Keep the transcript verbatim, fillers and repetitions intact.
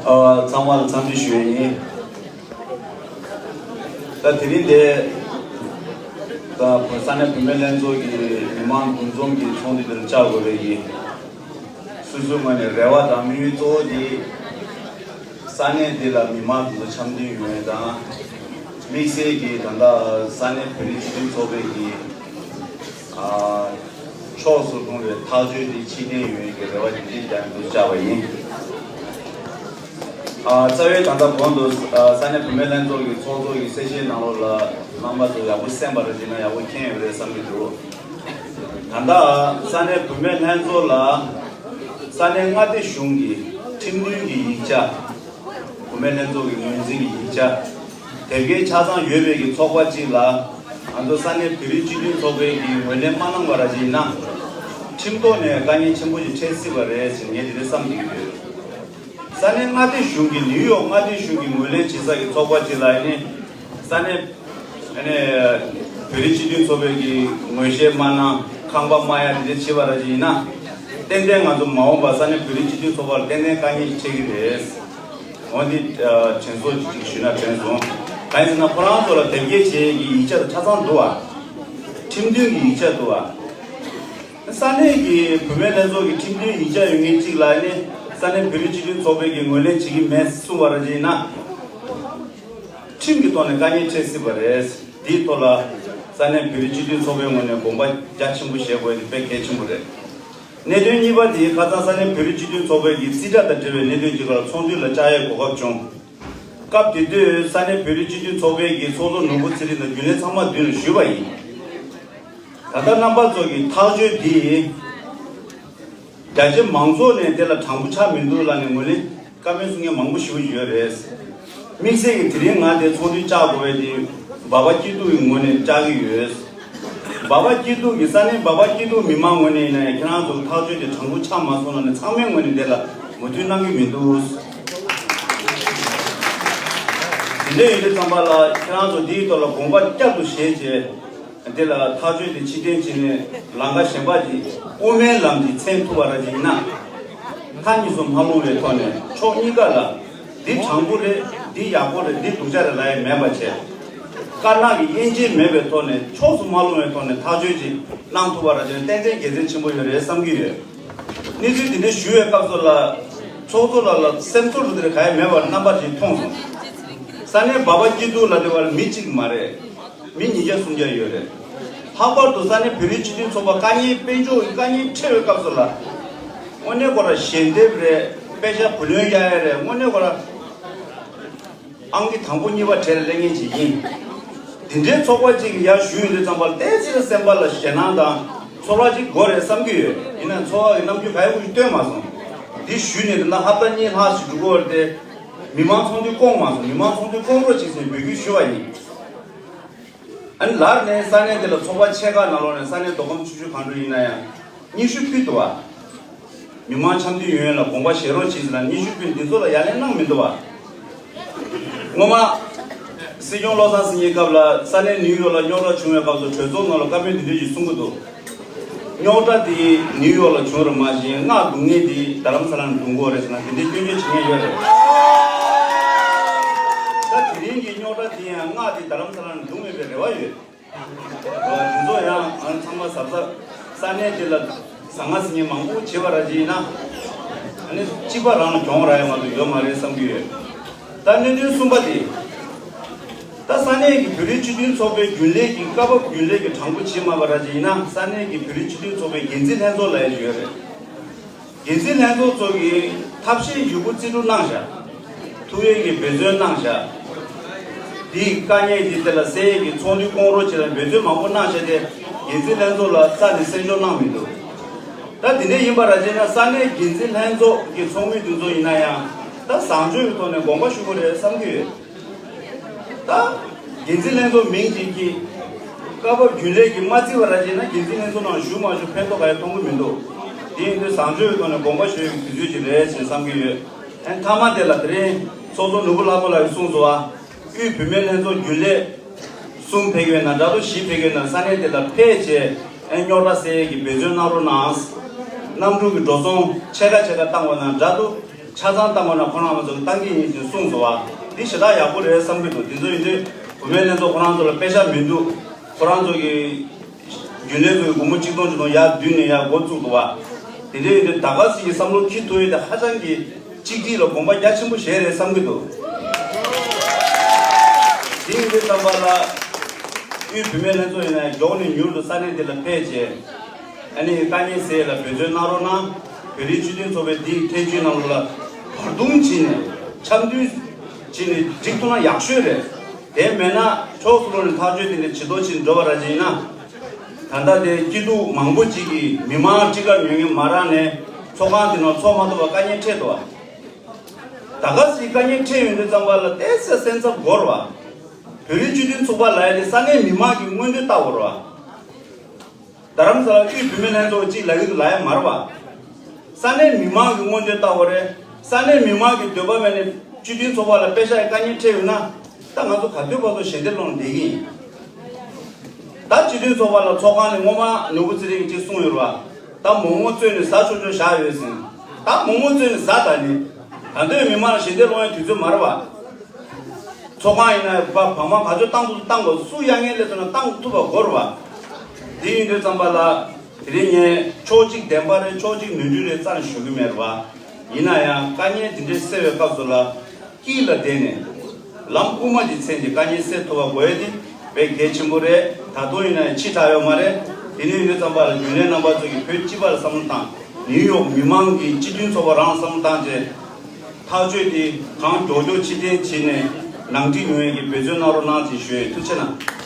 ཨ། ཚང་མ་ལ་འཚམས་འདྲི་ཞུ་ཡས་ཡིན། ད་དེ་རིང་འདིར་ད་ས་གནས་བུད་མེད་ལྷན་ཚོགས་ཀྱི་མི་མང་འདུ་འཛོམས་ཀྱི་ཚོགས་འདུ་འདིར་བཅར་དགོས་པའི་གི་སོ་སོའི་ངོས་ནས་རེ་བ་དང་དམིགས་ཡུལ་གཙོ་བོ་དེ། ས་གནས་འདི་ལ་མི་མང་དེ་ཚོ་འཆམ་མཐུན་ཡོང་ཡས་དང་། དམིགས་བསལ་གྱིས་ད་ལྟ་ས་གནས་བོད་རིགས་སྤྱི་མཐུན་ཚོགས་པའི་གི་ཨ་ཕྱོགས་སུ་ལྷུང་བའི་ཐག་གཅོད་དེ་ཕྱིར་འཐེན་ཡོང་ཡས་ཀྱི་རེ་བ་དེ་འདྲ་རྒྱག་འདུག་བཅར་བ་ཡིན། ཨ་རྩ་བའི་ད་ལྟ་གོང་དུ་ཨ་ས་གནས་བུད་མེད་ལྷན་ཚོགས་ཀྱི་ཚོགས་གཙོ་ཡི་གསལ་བཤད་ནང་ལོགས་ལ་རྣམ་པ་ཚོ་ཡག་པོ་གསན་པ་རེད། བྱས་ན་ཡག་པོ་མཁྱེན་ཡོད་རེད་བསམ་གྱི་འདུག་ད་ལྟ་ས་གནས་བུད་མེད་ལྷན་ཚོགས་ལ་ས་གནས་མངའ་སྡེ་གཞུང་གི་ཁྲིམས་མཐུན་གྱི་ཡིག་ཆ། བུད་མེད་ལྷན་ཚོགས་ཀྱི་ངོས་འཛིན་གྱི་ཡིག་ཆ། དེབ་སྐྱེལ་ཆ་ཚང་ཡོད་པའི་གི་ཚོགས་པ་གཅིག་ལ་ང་ཚོ་ས་གནས་བོད་རིགས་སྤྱི་མཐུན་ཚོགས་པའི་གི་ངོས་ལེན་མ་གནང་བ་ར་ཅིག་ཡིན་ན། ཁྲིམས་ཐོག་ནས་དཀའ་ངལ་ཆེན་པོ་ཞིག་འཕྲད་སྲིད་པ་རེད་ཟེར་ངས་དེ་འདྲ་བསམ་བསྡད་ཀྱི་ཡོད། ས་གནས་མངའ་སྡེ་གཞུང་གི་ནིའུ་ཡོག་མངའ་སྡེ་གཞུང་གི་ངོས་ལེན་བྱེད་ས་གི་ཚོགས་པ་གཅིག་ལ་ཨ་ནི་ས་གནས་ཨ་ནི་བོད་རིགས་སྤྱི་མཐུན་ཚོགས་པའི་གི་ངོས་བཞེས་མ་གནང་། ཁང་པ་མ་གཡར་དེ་འདྲ་བྱེད་པ་ར་ཅིག་ཡིན་ན། ཏན་ཏན་ང་ཚོ་མ་འོངས་པ་ས་གནས་བོད་རིགས་སྤྱི་མཐུན་ཚོགས་པ་ལ་ཏན་ཏན་དཀའ་ངལ་ཞིག་འཕྲད་ཀྱི་རེད། འོ་འདི་ཨ་དྲན་གསོ་ཅིག་ཞུས་ན་དྲན་སོང་། གང་ཡིན་ཟེར་ན་ཁོ་རང་ཚོ་ལ་དེབ་སྐྱེལ་བྱེད་ཀྱི་ཡིག་ཆ་དང་ཆ་ཚང་འདུག་བ། ཁྲིམས་མཐུན་གྱི་ཡིག་ཆ་འདུག་བ། ས་གནས་ཀྱི་བུད་མེད་ལྷན་ཚོགས་ཀྱི་ཁྲིམས་མཐུན་ཡིག་ཆ་ཡོད་མཁན་གཅིག་ལ་ནི་ས་གནས་བོད་རིགས་སྤྱི་མཐུན་ཚོགས་པའི་གི་ངོས་ལེན་བྱེད་ཀྱི་མེད་གསུངས་པ་ར་ཅིག་ཡིན་ན། ཁྲིམས་ཀྱི་ཐོག་ནས་དཀའ་ངལ་འཕྲད་སྲིད་པ་རེད། འདིའི་ཐོག་ལ་ས་གནས་བོད་རིགས་སྤྱི་མཐུན་ཚོགས་པའི་ངོས་ནས་དགོངས་པ་རྒྱ་ཆེན་པོ་བཞེས་དགོས་དེ་དཔེ་གལ་ཆེན་པོ་རེད། གནད་དོན་གཉིས་པ་དེ་ཁ་སང་ས་གནས་བོད་རིགས་སྤྱི་མཐུན་ཚོགས་པའི་གི་རྩིས་ཁྲ་དང་འབྲེལ་བའི་གནད་དོན་གཅིག་ལ་ཚོགས་འདུ་ལ་བཅར་ཡའི་གོ་སྐབས་བྱུང་། སྐབས་དེ་དུས་ས་གནས་བོད་རིགས་སྤྱི་མཐུན་ཚོགས་པའི་གི་ཚོགས་གཙོ་ནོར་བུ་ཚེ་རིང་དང་རྒྱུན་ལས་ཚང་མ་མདུན་ལ་ཞུས་པ་ཡིན། ད་ལྟ་རྣམ་པ་ཚོ་གི་ཐག་གཅོད་འདི། རྒྱ་ཆེ་མང་ཚོགས་ནས་དེ་ལ་དྲང་པོ་ཆགས་མི་འདུག་ལབ་ནས་ངོས་ལེན་བཀའ་མོལ་གསུང་མཁན་མང་པོ་ཞིག་ཡོད་རེད། དམིགས་བསལ་གྱི་དེ་རིང་ང་དེ་ཚོགས་འདུ་བཅར་དགོས་པའི་དེ་སྦག་སྦག་སྐྱིད་སྡུག་གི་ངོས་ནས་བཅར་གྱི་ཡོད། སྦག་སྦག་སྐྱིད་སྡུག་གི་ས་གནས་སྦག་སྦག་སྐྱིད་སྡུག་མི་མང་ངོས་ནས་ཡིན་ན་ཡང་ཁྱེད་རང་ཚོ་ཐག་གཅོད་དེ་དྲང་པོ་ཆགས་མ་སོང་ལབ་ནས་ཚང་མའི་ངོས་ནས་དེ་ལ་མོས་མཐུན་གནང་གི་མི་འདུག་དེ་འདྲ་ཡིན་དུས་ཙམ་པ་ལ་ཁྱེད་རང་ཚོ་འདིའི་ཐོག་ལ་དགོངས་པ་བསྐྱར་དུ་བཞེས་བྱས། དེ་ལ་ཐག་གཅོད་དེ་ཕྱིར་འཐེན་བྱས་ནས་ལམ་ཁ་གཞན་པ་ཅིག་དབུ་མའི་ལམ་གྱི་མཚན་ཐུག་པ་ར་ཅིག་ཡིན་ན། མཐའ་གཉིས་སུ་མ་ལྷུང་བའི་ཐོག་ནས་ཕྱོགས་གཉིས་ཀ་ལ་འདི་དྲང་པོ་རེད། འདི་ཡག་པོ་རེད། འདི་སྡུག་ཅག་རེད་ལབ་ཡ་མེད་པ་བྱས། དཀར་ནག་གི་དབྱེ་འབྱེད་མེད་པའི་ཐོག་ནས་ཕྱོགས་སུ་མ་ལྷུང་བའི་ཐོག་ནས་ཐག་གཅོད་ཅིག་གནང་ཐུབ་པ་ར་ཅིག་ཏན་ཏན་དགེ་མཚན་ཆེན་པོ་ཡོད་རེད་བསམ་གྱི་ཡོད། གནས་ཚུལ་འདི་འདྲ་ཞུ་བའི་སྐབས་སུ་ལ། ཚོགས་གཙོ་ལགས་ལ་སེམས་ཚོར་རུ་དེར་ག་ཡ་མེད་པར་རྣམ་པ་ཅིག་མཐོང་སོང་། ས་གནས་སྦག་སྦག་སྐྱིད་སྡུག་ལ་དེ་བར་མི་གཅིག་མ་རེད། མི་ཉིས་བརྒྱ་སུམ་བརྒྱ་ཡོད་རེད། ལྷག་པར་དུ་ས་གནས་བོད་རིགས་སྤྱི་མཐུན་ཚོགས་པ་དཀའ་ངལ་དཔལ་འབྱོར་གྱི་དཀའ་ངལ་འཕྲད་པའི་སྐབས་སུ་ལ། དངོས་གནས་ཁོ་ར་ཞལ་འདེབས་རེད། པེ་ཤ་བུ་ལོན་གཡར་ཡ་རེད། དངོས་གནས་ཁོ་ར་ཨང་ཀི་དང་པོ་གཉིས་པ་གྲས་ལ་སླེབས་མཁན་ཅིག་ཡིན། འདི་འདྲའི་ཚོགས་པ་གཅིག་གི་ཡར་ཞུས་ཡོང་དུས་ཙམ་པ་ལ་ཏོག་ཙམ་སེམས་པ་ལ་ཞེད་སྣང་དང་ཚོར་བ་ཅིག་དགོས་རེད་བསམ་གྱི་ཡོད། ཡིན་ནའང་ཚོར་བ་གི་རྣམ་འགྱུར་ག་ཡོད་ཅིག་སྟོན་མ་སོང་། འདི་ཞུས་ནས་ད་ལྟ་ཧབ་ཏ་གཉིས་ལྷག་ཅིག་འགྲོ་གི་ཡོད་རེད་དེ། མི་མང་ཚོགས་འདུ་བསྐོང་མ་སོང་། མི་མང་ཚོགས་འདུ་བསྐོང་རོགས་བྱེད་ཟེར་འབོད་སྐུལ་ཞུས་པ་ཡིན། ཨ་ནི་ལར་ནས་ས་གནས་འདི་ལ་ཚོགས་པ་ཆེ་ཁག་ནང་ལོགས་ནས་ས་གནས་མདོ་ཁམས་ཆུ་བཞི་སྒང་དྲུག་ཡིན་ན་ཡང་སྙན་ཞུ་ཕུལ་འདུག་བ། མི་མང་འཆམ་མཐུན་ཡོང་ཡ་ལ་དགོངས་པ་བཞེས་རོགས་བྱེད་ཟེར་ལ་སྙན་ཞུ་ཕུལ་འདི་ཚོ་ལ་ཡ་ལན་གནང་མི་འདུག་བ། སྔོན་མ་སྲིད་སྐྱོང་བློ་བཟང་སེང་གེའི་སྐབས་ལ་ས་གནས་ནིའུ་ཡོག་ལ་རྙོག་དྲ་བྱུང་བའི་སྐབས་སུ་གྲོས་ཚོགས་ནང་ལ་བཀའ་མོལ་འདི་འདྲ་ཞིག་གསུང་གི་འདུག་རྙོག་དྲ་དེ་ནིའུ་ཡོག་ལ་བྱུང་རེད་མ་གཞི་མངགས་བསྡུ་མཁན་དེ་རྡ་རམ་ས་ལ་ནས་བསྡུ་དགོས་རེད་ཟེར་ན་དེ་འདྲའི་སྐྱོན་བརྗོད་བྱེད་མཁན་ཡོད་རེད། ད་དེ་རིང་གི་རྙོག་དྲ་དེ་ཡང་མངགས་དེ་རྡ་རམ་ས་ལ་ནས་བསྡུ་མེད་པའི་རེ་བ་ཡོད། འོ་དེ་ཚོ་ཡང་ང་ཚང་མ་གཟབ་གཟབ་ས་གནས་དེ་ལ་ཟང་ངེ་ཟིང་ངེ་མང་པོ་བྱེད་པ་ར་ཅིག་ཡིན་ན། ཨ་ནི་གཅིག་པ་རང་ལ་གྱོང་རག་ཡ་མ་གཏོགས་ཡོད་མ་རེད་བསམ་གྱི་ཡོད། ད་གནད་དོན་གསུམ་པ་དེ། ད་ས་གནས་ཀྱི་བོད་རིགས་སྤྱི་མཐུན་ཚོགས་པའི་རྒྱུན་ལས་ཀྱི་སྐབས་བབ་རྒྱུན་ལས་ཀྱི་དྲང་པོ་བྱེད་མ་པ་ར་ཅིག་ཡིན་ན་ས་གནས་ཀྱི་བོད་རིགས་སྤྱི་མཐུན་ཚོགས་པའི་འགན་འཛིན་ལྷན་ཚོགས་ལབ་ཡ་ཅིག་ཡོད་རེད། འགན་འཛིན་ལྷན་ཚོགས་ཚོ་གིས་ཐབས་ཤེས་ཡོད་རྒུ་རྩིས་སྤྲོད་གནང་བཞག་ཐུགས་ཡོད་ཀྱི་འབད་བརྩོན་གནང་བཞག་དེའི་དཀའ་ངལ་དེ་དེ་ལ་སེལ་ཡས་ཀྱི་ཚོགས་འདུ་བསྐོང་རོགས་བྱེད་ལ་འབད་བརྩོན་མང་པོ་གནང་བཞག་སྟེ་འགན་འཛིན་ལྷན་ཚོགས་ལ་རྩ་ནས་གསན་འཇོག་གནང་མི་འདུག་ད་དེ་འདྲ་ཡིན་པ་ར་བྱས་ན་ས་གནས་འགན་འཛིན་ལྷན་ཚོགས་ཀྱི་ཚོགས་མི་དེ་ཚོ་ཡིན་ན་ཡང་ད་བཟང་སྤྱོད་ཀྱི་ཐོག་ནས་དགོངས་པ་ཞུ་དགོས་རེད་བསམ་གྱི་ཡོད། ད་འགན་འཛིན་ལྷན་ཚོགས་མིང་གཅིག་གིས་སྐབས་བབ་རྒྱུན་ལས་ཀྱིས་མ་བརྩིས་པ་ར་བྱས་ན་འགན་འཛིན་ལྷན་ཚོགས་ནང་ཞུགས་མ་ཞུགས་ཕན་ཐོགས་ག་ཡང་མཐོང་གི་མི་འདུག་དེ་ཡིན་དུས་བཟང་སྤྱོད་ཀྱི་ཐོག་ནས་དགོངས་པ་ཞུ་ཡག་གི་དུས་ཚོད་ཅིག་རེད་ཅེས་བསམ་གྱི་ཡོད། ཨན་མཐའ་མ་དེ་ལ་དེ་རིང་ཚོགས་གཙོ་ནོར་བུ་ལྷ་མོ་ལགས་ཀྱིས་གསུངས་སོང་བ། དབུས་བུད་མེད་ལྷན་ཚོགས་རྒྱུན་ལས་གསུམ་ཕེབས་ཡོད་ན་འདྲ་འདུག་བཞི་ཕེབས་ཡོད་ན་ས་གནས་དེ་ལ་ཕེབས་བྱས་ཨན་རྙོག་དྲ་སེལ་ཡས་ཀྱི་འབད་བརྩོན་གནང་རོགས་གནང་། གནམ་གྲུ་གི་འགྲོ་སོང་ཕྱེད་ཀ་ཕྱེད་ཀ་བཏང་བ་ན་འདྲ་འདུག་ཆ་ཚང་བཏང་བ་ན་ཁོ་རང་ང་ཚོ་གི་བཏང་གི་ཡིན་ཞེས་གསུངས་སོང་བ། འདི་ཞེ་དྲག་ཡག་པོ་རེད་བསམ་གྱི་འདུག་དེ་ཚོ་ཡིན་དུས་བུད་མེད་ལྷན་ཚོགས་ཁོ་རང་ཚོ་ལ་པེ་ཤག་མི་འདུག་ཁོ་རང་ཚོ་གི་རྒྱུན་ལས་ཚོ་གི་སྒོར་མོ་གཅིག་སྟོང་གཅིག་སྟོང་ཡར་བསྡུས་ནས་ཡར་འགོ་བཙུགས་འདུག་བ། དེ་འདྲ་ཡིན་དུས་ད་ག་སེ་ཡི་བསམ་བློ་འཁྱེར་ཐུབ་ཡས་དེ་ཧ་ཅང་གི་གཅིག་སྒྲིལ་ལ་དགོངས་པ་རྒྱ་ཆེན་པོ་བཞེས་རེད་བསམ་གྱི་འདུག་དེ་ཡིན་དུས་ཙམ་པ་ལ་དབུས་བུད་མེད་ལྷན་ཚོགས་ཡིན་ན་མགྱོགས་ནས་མྱུར་དུ་ས་གནས་དེ་ལ་ཕེབས་བྱས། ཨ་ནི་དཀའ་ངལ་སེལ་ཡས་ལ་འབད་བརྩོན་གནང་རོགས་གནང་། བོད་རིགས་སྤྱི་མཐུན་ཚོགས་པའི་འདིའི་ཐེངས་གཅིག་ནང་ལོགས་ལ་བར་འདུམ་བྱས་ནས་འཆམ་མཐུན་བྱས་ནས་འགྲིག་ཐུབ་ན་ཡག་ཤོས་རེད། དེ་མེད་ན་ཕྱོགས་སུ་ལོག་ནས་ཐག་གཅོད་དེ་འདྲ་བྱེད་རོགས་བྱེད་འགྲོ་བ་ར་ཅིག་ཡིན་ན། ད་ལྟ་དེ་སྐྱིད་སྡུག་མང་པོ་ཅིག་གིས་མི་མང་སྤྲི་དཀར་ཉོ་མཁན་མ་རག་ནས་ཚོགས་ཁང་དེ་ནང་ཚོགས་མ་ཐུབ་པ་དཀའ་ངལ་འཕྲད་འདུག་བ། ད་ག་སེ་དཀའ་ངལ་འཕྲད་ཡོང་དུས་ཙམ་པ་ལ་ཏོག་ཙམ་སེམས་འཚབ་དགོས་རེད་བ། བོད་རིགས་སྤྱི་མཐུན་ཚོགས་པ་ལབ་ཡ་དེ་ས་གནས་མི་མང་གི་མངོན་འདོད་ལྟ་བུ་རེད་བ། རྡ་རམ་ས་ལ་དབུས་བུད་མེད་ལྷན་ཚོགས་གཅིག་ལབ་ཀྱི་འདུག་ལབ་ཡ་མ་རེད་བ། ས་གནས་མི་མང་གི་མངོན་འདོད་ལྟ་བུ་རེད། ས་གནས་མི་མང་གི་འདོད་པ་མེད་ནས་སྤྱི་མཐུན་ཚོགས་པ་ལ་པེ་ཤག་གི་དཀའ་ངལ་འཕྲད་ཡོད་ན། ད་ང་ཚོ་ག་དུས་བར་དུ་ཞལ་འདེབས་སློང་བསྡད་ཀྱི་ཡིན། ད་སྤྱི་མཐུན་ཚོགས་པ་ལ་ཚོགས་ཁང་ནས་སྔོན་མ་ནོར་བུ་ཚེ་རིང་གིས་ཅིག་གསུངས་ཡོད་རེད་བ། ད་མོག་མོག་བཙོས་ནས་ཟ་ཆོག་ཆོག་བཞག་ཡོད་ཟིན། ད་མོག་མོག་བཙོས་ནས་ཟ་ད་ནི། ད་འདོད་མི་མང་ལ་ཞལ་འདེབས་སློང་ཡའི་དུས་ཚོད་མ་རེད་བ། ཚོགས་ཁང་ཡིན་ན་བ་བག་མ་ག་ཚོད་བཏང་ཐུབ་བཏང་དགོས། སུ་གཡར་མཁན་སླེབས་སོང་ན་བཏང་ཐུབ་པ་དགོས་རེད་བ། དེ་ཡིན་དུས་ཙམ་པ་ལ་དེ་རིང་ངས་ཕྱོགས་གཅིག་བདེན་པ་རེད་ཕྱོགས་གཅིག་ནོར་འཁྲུལ་རེད་རྩ་ནས་ཞུ་གི་མེད་རེད་བ། ཡིན་ན་ཡང་དཀའ་ངལ་དེ་འདྲའི་སེལ་བའི་སྐབས་སུ་ལ། དཀྱིལ་ལ་བསྡད་ནས། ལམ་དབུ་མ་གྱི་མཚན་གྱི་དཀའ་ངལ་སེལ་ཐུབ་པ་དགོས་ཡས་དེ་དཔེ་གལ་ཆེན་པོ་རེད། ད་དུང་ཡིན་ན་ཡང་ཕྱི་དྲགས་ཡོད་མ་རེད། དེ་ནས་ཡིན་དུས་ཙམ་པ་ལ་རྒྱུན་ལས་རྣམ་པ་ཚོ་གིས་བོད་སྤྱི་པ་ལ་བསམ་བློ་བཏང་། ནིའུ་ཡོག་མི་མང་གི་སྤྱི་མཐུན་ཚོགས་པ་རང་བསམ་བློ་བཏང་བྱས། ཐག་གཅོད་དེ་གང་མགྱོགས་མགྱོགས་ཕྱིར་འཐེན་བྱས་ནས་ནང་འགྲིག་ཡོང་ཡས་ཀྱི་འབད་བརྩོན་གནང་རོགས་གནང་ཞེས་ཞུ་ཡས། ཐུགས་རྗེ་གནང་།